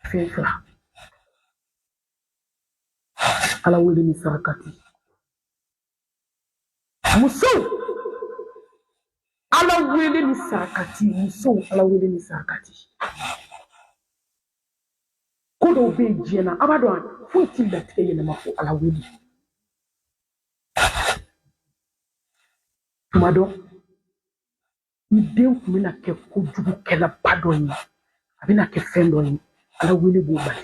Fɛn fila, Ala wele ni sarakati. Musow, Ala wele ni sarakati. Musow, Ala wele ni sarakati. Ko dɔw bɛ yen diɲɛ na, a b'a dɔn, foyi t'i latigɛ yɛlɛma fo Ala wele. Tuma dɔ, i den tun bɛna kɛ kojugukɛlaba dɔ ye, a bɛna kɛ fɛn dɔ ye, Ala wele b'o bali.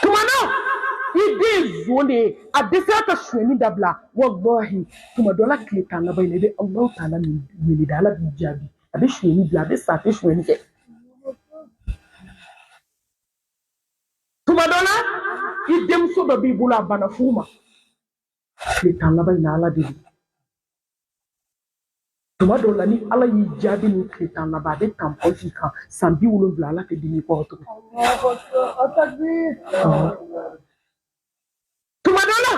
Tuma dɔ, i den ye zon de ye, a dɛsɛra ka sonyɛni dabila, walahi, tuma dɔ la, tile 10 laban in na, i bɛ Alahu taala min wele da, Ala b'i jaabi, a bɛ sonyɛni bila, a bɛ sa, a tɛ sonyɛni kɛ. Tuma dɔ la, i denmuso dɔ b'i bolo, a banna furu ma, tile 10 laban in na, Ala deli. Tuma dɔw la, ni Ala y'i jaabi ni tile 10 laban, a bɛ tampon k'i kan san 70, Ala tɛ dimi i kɔrɔ tugun. Tuma dɔ la,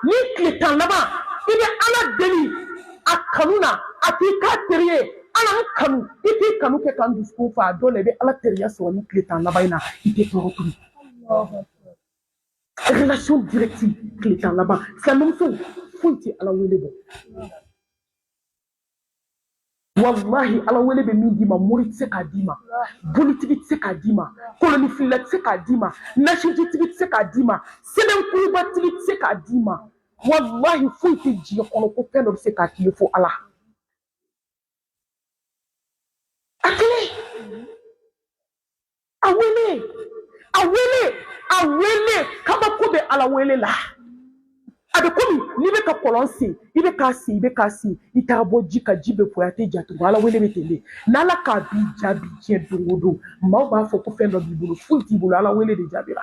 ni tile 10 laban, i bɛ Ala deli a kanu na, a k'i k'a teri ye, Ala n kanu, i k'i kanu kɛ ka n dusukun fa. A dɔw la, i bɛ Ala teriya sɔrɔ ni tile 10 laban in na, i tɛ tɔɔrɔ tugun. Relation directe, tile 10 laban. Silamɛmusow, foyi tɛ Ala wele bɔ. Walahi, Ala wele bɛ min d'i ma, mori tɛ se k'a d'i ma, bolitigi tɛ se k'a d'i ma, kolonifilila tɛ se k'a d'i ma, nasijitigi tɛ se k'a d'i ma, sɛbɛnkurubatigi tɛ se k'a d'i ma. Walahi, foyi tɛ diɲɛ kɔnɔ ko fɛn dɔ bɛ se k'a k'i ye fo Ala. A kelen, a wele, a wele, a wele. Kabako bɛ Ala wele la. A bɛ komi n'i bɛ ka kɔlɔn sen, i bɛ k'a sen, i bɛ k'a sen, i taara bɔ ji kan, ji bɛ bonya, a tɛ ja tugun. Ala wele bɛ ten de. N'Ala k'a b'i jaabi diɲɛ don o don, maaw b'a fɔ ko fɛn dɔ b'i bolo, foyi t'i bolo, Ala wele de jaabira.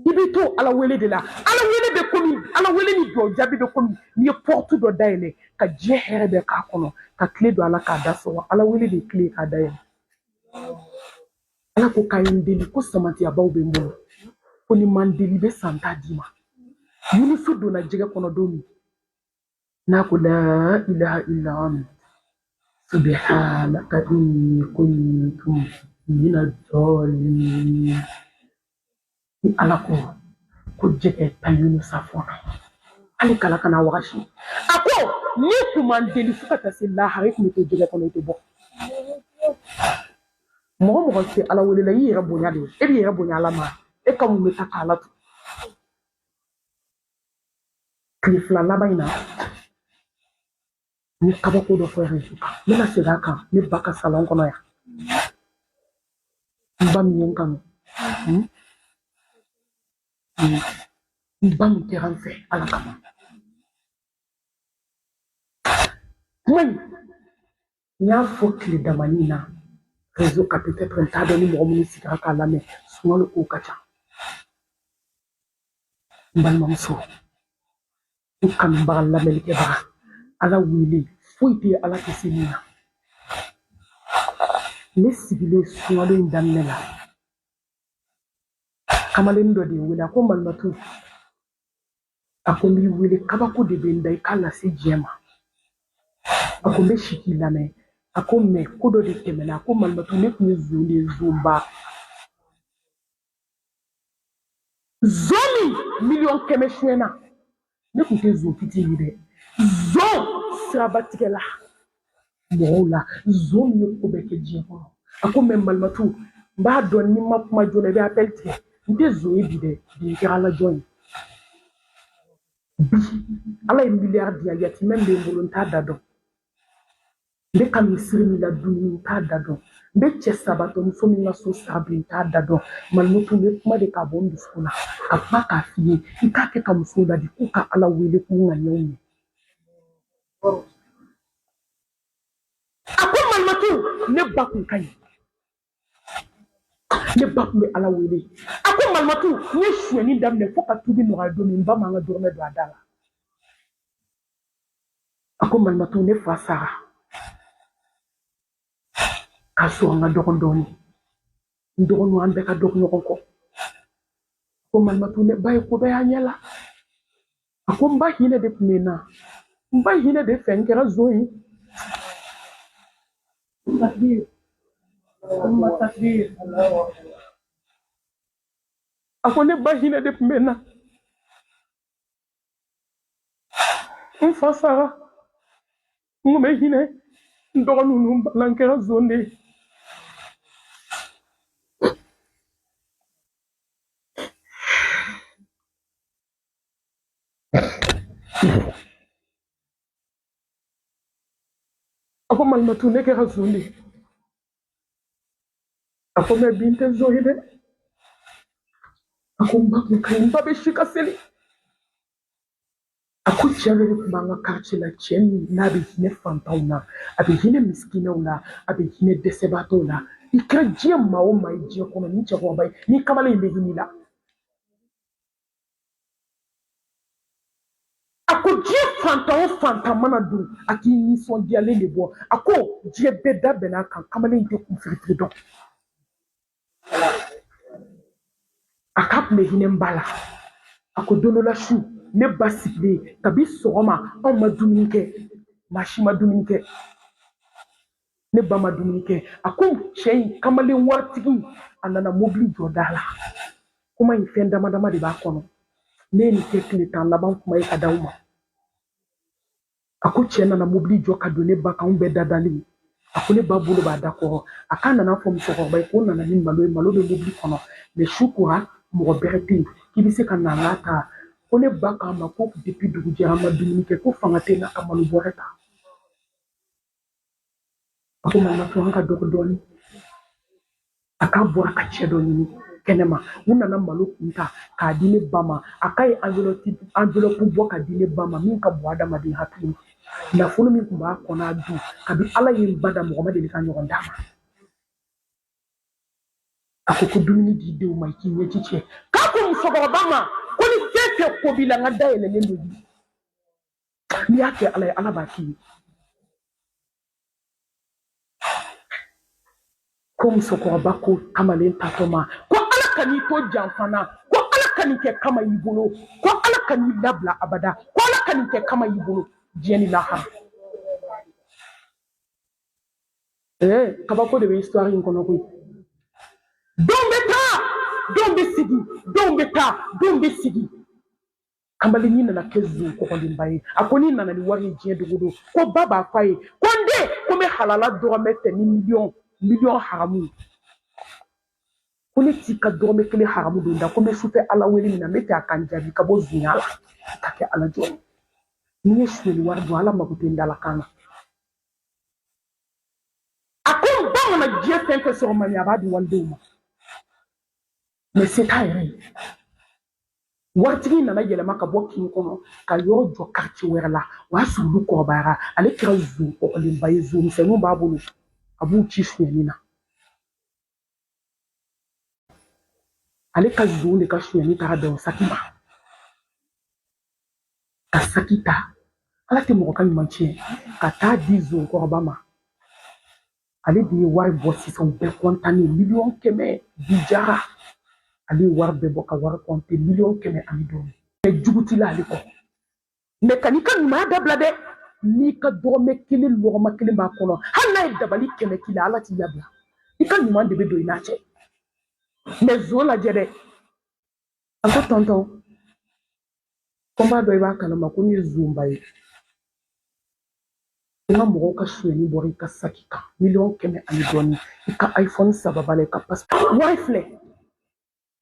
I bɛ to Ala wele de la. Ala wele bɛ komi, Ala wele ni dugawu jaabi bɛ komi n'i ye porte dɔ dayɛlɛ ka diɲɛ hɛrɛ bɛɛ k'a kɔnɔ, ka clé don a la k'a da sɔgɔ. Ala wele de ye clé ye k'a dayɛlɛ. Ala ko k'a ye n deli, ko samantiyabaw bɛ n bolo, ko ni ma n deli, i bɛ san ta d'i ma. Yunusu donna jɛgɛ kɔnɔ don min n'a ko la ilaha illa anta subhanaka inni kuntu mina zalimin, ni Ala ko jɛgɛ ta Yunusa fɔnɔ, hali kala kana wagasi. A ko n'i kun ma n deli, fo ka taa se lahara, i kun bɛ to jɛgɛ kɔnɔ, i tɛ bɔ. Mɔgɔ mɔgɔ tɛ Ala wele la, i yɛrɛ bonya de, e b'i yɛrɛ bonya Ala ma, e ka mun bɛ taa k'Ala to. Tile 2 laban in na, n ye kabako dɔ fɔ réseau kan, n bɛna segin a kan. Ne ba ka salon kɔnɔ yan, n ba min ye n kanu, n ba min kɛra n fɛ Ala kama. Kuma in, n y'a fɔ tile damani na réseau kan, peut-être n t'a dɔn ni mɔgɔ minnu sigira k'a lamɛn. Sunkalo kow ka ca. N balimamuso, n kanubaga, lamɛnnikɛbaga, Ala wele, foyi tɛ Ala tɛ se min na. Ne sigilen sunkalo in daminɛ la, kamalennin dɔ de ye n wele. A ko Malimatu, a ko n b'i wele, kabako de bɛ n da, i k'a lase diɲɛ ma. A ko n bɛ si k'i lamɛn. A ko mais ko dɔ de tɛmɛna. A ko Malimatu, ne tun ye zon de ye, zonba, zon min 100 000 000 suyɛnna. Ne tun tɛ zon fitinin ye dɛ, zon sirabatigɛla mɔgɔw la, zon min ye ko bɛɛ kɛ diɲɛ kɔnɔ. A ko mais Malimatu, n b'a dɔn ni n ma kuma joona, i bɛ appel tigɛ. N tɛ zon ye bi dɛ, bi n kɛra Ala jɔn ye. Bi Ala ye miliyari di yan, yatimɛ min bɛ n bolo, n t'a da dɔn. N bɛ ka misiri min la dumuni, n t'a da dɔn. N bɛ cɛ sabatɔ muso min ka so sara bi, n t'a da dɔn. Malimatu, n bɛ kuma de k'a bɔ n dusukun na, ka kuma k'a f'i ye, i k'a kɛ ka musow ladi k'u ka Ala wele k'u ŋaniyaw ɲɛ. A ko Malimatu, ne ba kun ka ɲi, ne ba kun bɛ Ala wele. A ko Malimatu, n ye sonyɛni daminɛ fo ka tubi nɔgɔya don min, n ba ma n ka dɔrɔmɛ don a da la. A ko Malimatu, ne fa sara k'a sɔrɔ n ka dɔgɔn dɔɔnin, n dɔgɔninw, an bɛɛ ka dɔgɔ ɲɔgɔn kɔ. Ko Malimatu, ne ba ye ko bɛɛ y'a ɲɛ la. A ko n ba hinɛ de tun bɛ n na, n ba hinɛ de fɛ n kɛra zon ye. Takbir. Summa takbir. A ko ne ba hinɛ de tun bɛ n na. N fa sara, n kun bɛ hinɛ n dɔgɔnin ninnu ba la, n kɛra zon de ye. A ko Malimatu, ne kɛra zon de ye. A ko mɛ bi n tɛ zon ye dɛ. A ko n ba kun ka ɲi, n ba bɛ si ka seli. A ko cɛ dɔ de tun b'an ka quartier la, cɛ min n'a bɛ hinɛ fantanw na, a bɛ hinɛ misikinɛw la, a bɛ hinɛ dɛsɛbaatɔw la. I kɛra diɲɛ maa o maa ye diɲɛ kɔnɔ, ni cɛkɔrɔba ye, ni kamalen in bɛ hinɛ i la. A ko diɲɛ fantan o fantan mana don, a k'i nisɔndiyalen de bɔ. A ko diɲɛ bɛɛ da bɛnn'a kan, kamalen in tɛ kun firifiri dɔn. A k'a tun bɛ hinɛ n ba la. A ko don dɔ la su, ne ba sigilen kabi sɔgɔma, anw ma dumuni kɛ, maa si ma dumuni kɛ, ne ba ma dumuni kɛ. A ko cɛ in, kamalen waritigi, a nana mobili jɔ da la. Kuma in fɛn dama dama de b'a kɔnɔ. Ne ye nin kɛ tile 10 laban kuma ye ka d'aw ma. A ko cɛ nana mobili jɔ ka don ne ba kan, anw bɛɛ dadalen. A ko ne ba bolo b'a da kɔrɔ. A k'a nana fɔ musokɔrɔba ye k'o nana ni malo ye, malo bɛ mobili kɔnɔ, mɛ su kora, mɔgɔ bɛrɛ tɛ yen, k'i bɛ se ka na n k'a ta. Ko ne ba k'a ma ko depuis dugu jɛra an ma dumuni kɛ, ko fanga tɛ n na ka malo bɔrɛ ta. A ko Malimatu, an ka dɔgɔ dɔɔni. A k'a bɔra ka cɛ dɔ ɲini kɛnɛma, u nana malo kun ta k'a di ne ba ma. A k'a ye enveloppe bɔ ka di ne ba ma min ka bon adamaden hakili ma. Nafolo min tun b'a kɔnɔ a dun, kabi Ala ye n ba da, mɔgɔ ma deli ka ɲɔgɔn d'a ma. A ko ko dumuni di denw ma, i k'i ɲɛji cɛ. K'a ko musokɔrɔba ma ko ni fɛn fɛn ko b'i la, n ka da yɛlɛlen don bi. N'i y'a kɛ Ala ye, Ala b'a k'i ye. Ko musokɔrɔba ko kamalen tatɔ ma ko Ala ka n'i to janfa na, ko Ala ka nin kɛ kama y'i bolo, ko Ala ka n'i labila abada, ko Ala ka nin kɛ kama y'i bolo diɲɛ ni lahara. Kabako de bɛ histoire in kɔnɔ koyi. Dɔw bɛ taa, dɔw bɛ sigi, dɔw bɛ taa, dɔw bɛ sigi. Kamalennin nana kɛ zon kɔgɔlenba ye. A ko n'i nana ni wari ye diɲɛ dogo don, ko ba b'a fɔ a ye ko n den, ko n bɛ halala dɔrɔmɛ fɛ ni miliyɔn haramu. Ko ne t'i ka dɔrɔmɛ kelen haramu don da, ko n bɛ sufɛ Ala wele min na, n bɛ fɛ a ka n jaabi ka bɔ zonya la ka kɛ Ala jɔn ye. N'i ye sonyali wari dun, Ala mako tɛ n dalakan na. A ko n ba mana diɲɛ fɛn fɛn sɔrɔ mami, a b'a di walidenw ma, mɛ se t'a yɛrɛ ye. Waritigi nana yɛlɛma ka bɔ kin kɔnɔ ka yɔrɔ jɔ quartier wɛrɛ la. O y'a sɔrɔ olu kɔrɔbayara, ale kɛra zon kɔgɔlenba ye, zon misɛnninw b'a bolo, a b'u ci sonyɛni na. Ale ka zon de ka sonyɛni taara bɛn o saki ma, ka saki ta, Ala tɛ mɔgɔ ka ɲuman tiɲɛ, ka taa di zon kɔrɔba ma. Ale de ye wari bɔ sisan, u bɛɛ kɔntannen, 100 000 000 bi jara. Ale ye wari bɛɛ bɔ ka wari kɔnte, 100 000 000 ani dɔɔni. Mɛ jugu t'i la ale kɔ, mɛ kan'i ka ɲumanya dabila dɛ. N'i ka dɔrɔmɛ kelen lɔgɔma kelen b'a kɔnɔ, hali n'a ye dabali 100 k'i la, Ala t'i labila. I ka ɲuman de bɛ don i n'a cɛ. Mɛ zon lajɛ dɛ. A ko tɔntɔn, ko n b'a dɔn i b'a kalama ko ne ye zonba ye. N ka mɔgɔw ka sonyɛni bɔra i ka saki kan, 100 000 000 ani dɔɔni, i ka iPhone 3 b'a la, i ka passeport wari filɛ,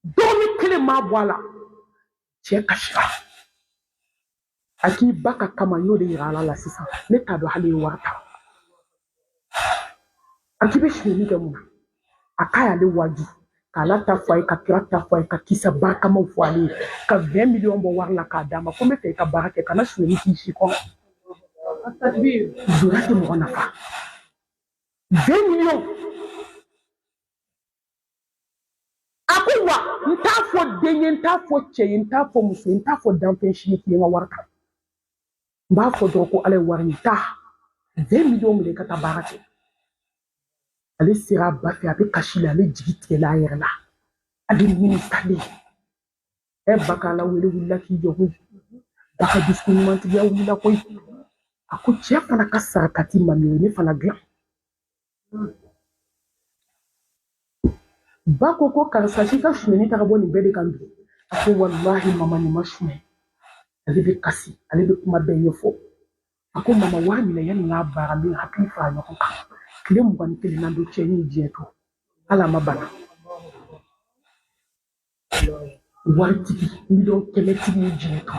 dɔrɔmɛ kelen m'a bɔ a la. Cɛ kasira. A k'i ba ka kama, n y'o de yira Ala la sisan, ne t'a dɔn hali ye wari ta. A k'i bɛ sonyɛni kɛ mun na? A k'a y'ale waaju k'Ala ta fɔ a ye, ka kira ta fɔ a ye, ka kisa barikamaw fɔ ale ye, ka 20 millions bɔ wari la k'a d'a ma, ko n bɛ fɛ i ka baara kɛ, kana sonyɛni k'i si kɔnɔ. Zonya tɛ mɔgɔ nafa. 20 millions. A ko wa n t'a fɔ den ye, n t'a fɔ cɛ ye, n t'a fɔ muso ye, n t'a fɔ danfɛn si ye k'i ye n ka wari ta. N b'a fɔ dɔrɔn ko Ala ye wari in ta. 20 millions minɛ i ka taa baara kɛ. Ale sera a ba fɛ, a bɛ kasi la, ale jigi tigɛla a yɛrɛ la, ale nimisalen. Ɛ, ba ka Ala wele wulila k'i jɔ koyi. Ba ka dusukun ɲumantigiya wulila koyi. A ko cɛ fana ka sarakati mami, o ye ne fana dilan. Ba ko ko karisa k'i ka sonyɛni taga bɔ nin bɛɛ de kan bi. A ko walahi mama, nin ma suɲɛ. Ale bɛ kasi, ale bɛ kuma bɛɛ ɲɛfɔ. A ko mama, wari minɛ, yanni n k'a baara, n bɛ hakili fara ɲɔgɔn kan. Tile 21 na don, cɛ ye diɲɛ to, hali a ma bana. Waritigi miliyɔn 100 tigi ye diɲɛ to,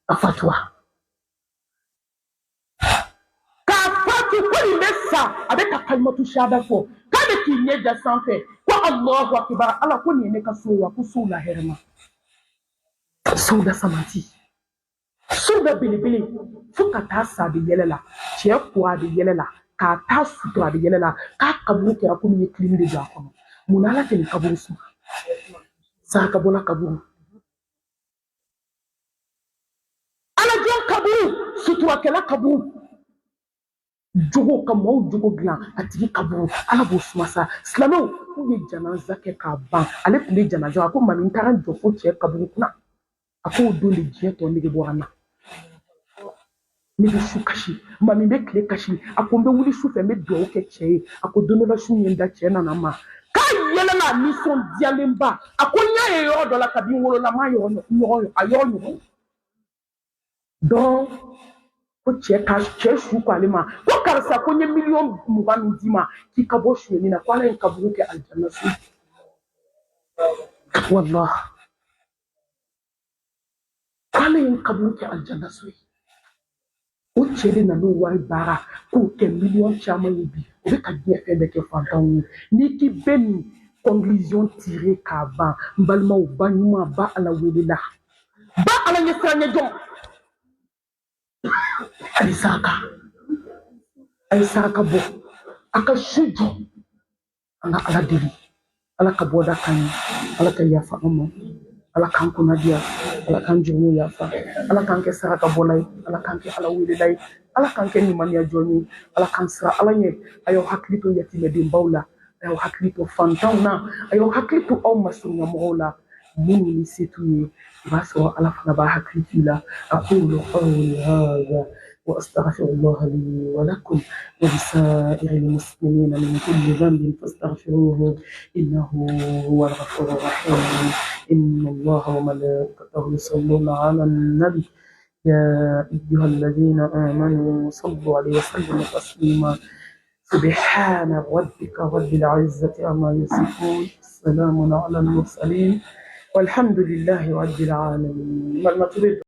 a fatura. K'a fatu ko nin bɛ sa, a bɛ ka kalimatu shahada fɔ, k'a bɛ k'i ɲɛ ja sanfɛ ko Alahu akibar, Ala, ko nin ye ne ka so ye wa? Ko sow la hɛrɛma, sow da samanti, sow da belebele, fo ka taa sa, a bɛ yɛlɛ la. Cɛ ko a bɛ yɛlɛ la, k'a taa sutura, a bɛ yɛlɛ la, k'a kaburu kɛra komi i ye clim de don a kɔnɔ. Mun na Ala tɛ nin kaburu suma? Saraka bɔla kaburu, alajɔn kaburu, suturakɛla kaburu, jogo ka maaw jogo dilan, a tigi kaburu, Ala b'o suma sa. Silamɛw k'u ye janaza kɛ k'a ban, ale tun bɛ janaza. A ko mami, n taara n jɔ fo cɛ kaburu kunna. A k'o don de diɲɛ tɔ nege bɔra n na. Ne bɛ su kasi, mami, n bɛ tile kasi. A ko n bɛ wuli su fɛ, n bɛ dugawu kɛ cɛ ye. A ko don dɔ la, su ye n da, cɛ nana n ma, k'a yɛlɛla nisɔndiyalenba. A ko n y'a ye yɔrɔ dɔ la, kabi n wolola n m'a yɔrɔ ɲɔgɔn, a yɔrɔ ɲɔgɔn dɔrɔn. Ko cɛ ka cɛ su ko ale ma ko karisa, ko n ye miliyɔn 20 min d'i ma k'i ka bɔ sonyɛni na, ko Ala ye n kaburu kɛ alijana so. Walahi, k'ale ye n kaburu kɛ alijana so ye. O cɛ de nana o wari baara k'o kɛ miliyɔn caman ye bi, o bɛ ka diɲɛ fɛn bɛɛ kɛ fantanw ye. N'i k'i bɛ nin conclusion tirer k'a ban, n balimaw, ba ɲuman, ba Ala welela, ba Ala ɲɛsiran ɲɛjɔn, a bɛ saraka, a ye saraka bɔ, a ka su jɔ, an ka Ala deli, Ala ka bɔda kan ye, Ala ka yafa an ma, Ala k'an kunna diya, Ala k'an jurumu yafa, Ala k'an kɛ saraka bɔla ye, Ala k'an kɛ Ala welela ye, Ala k'an kɛ limaniya jɔn ye, Ala k'an sira Ala ɲɛ. A y'aw hakili to yatimɛdenbaw la, a y'aw hakili to fantanw na, a y'aw hakili to aw masurunya mɔgɔw la, minnu ni se t'u ye, i b'a sɔrɔ Ala fana b'a hakili t'u la. أقول قولي هذا وأستغفر الله لي ولكم ولسائر المسلمين من كل ذنب فاستغفروه إنه هو الغفور الرحيم. إن الله وملائكته يصلون على النبي يا أيها الذين آمنوا صلوا عليه وسلموا تسليما. سبحان ربك رب العزة عما يصفون، سلام على المرسلين، والحمد لله رب العالمين.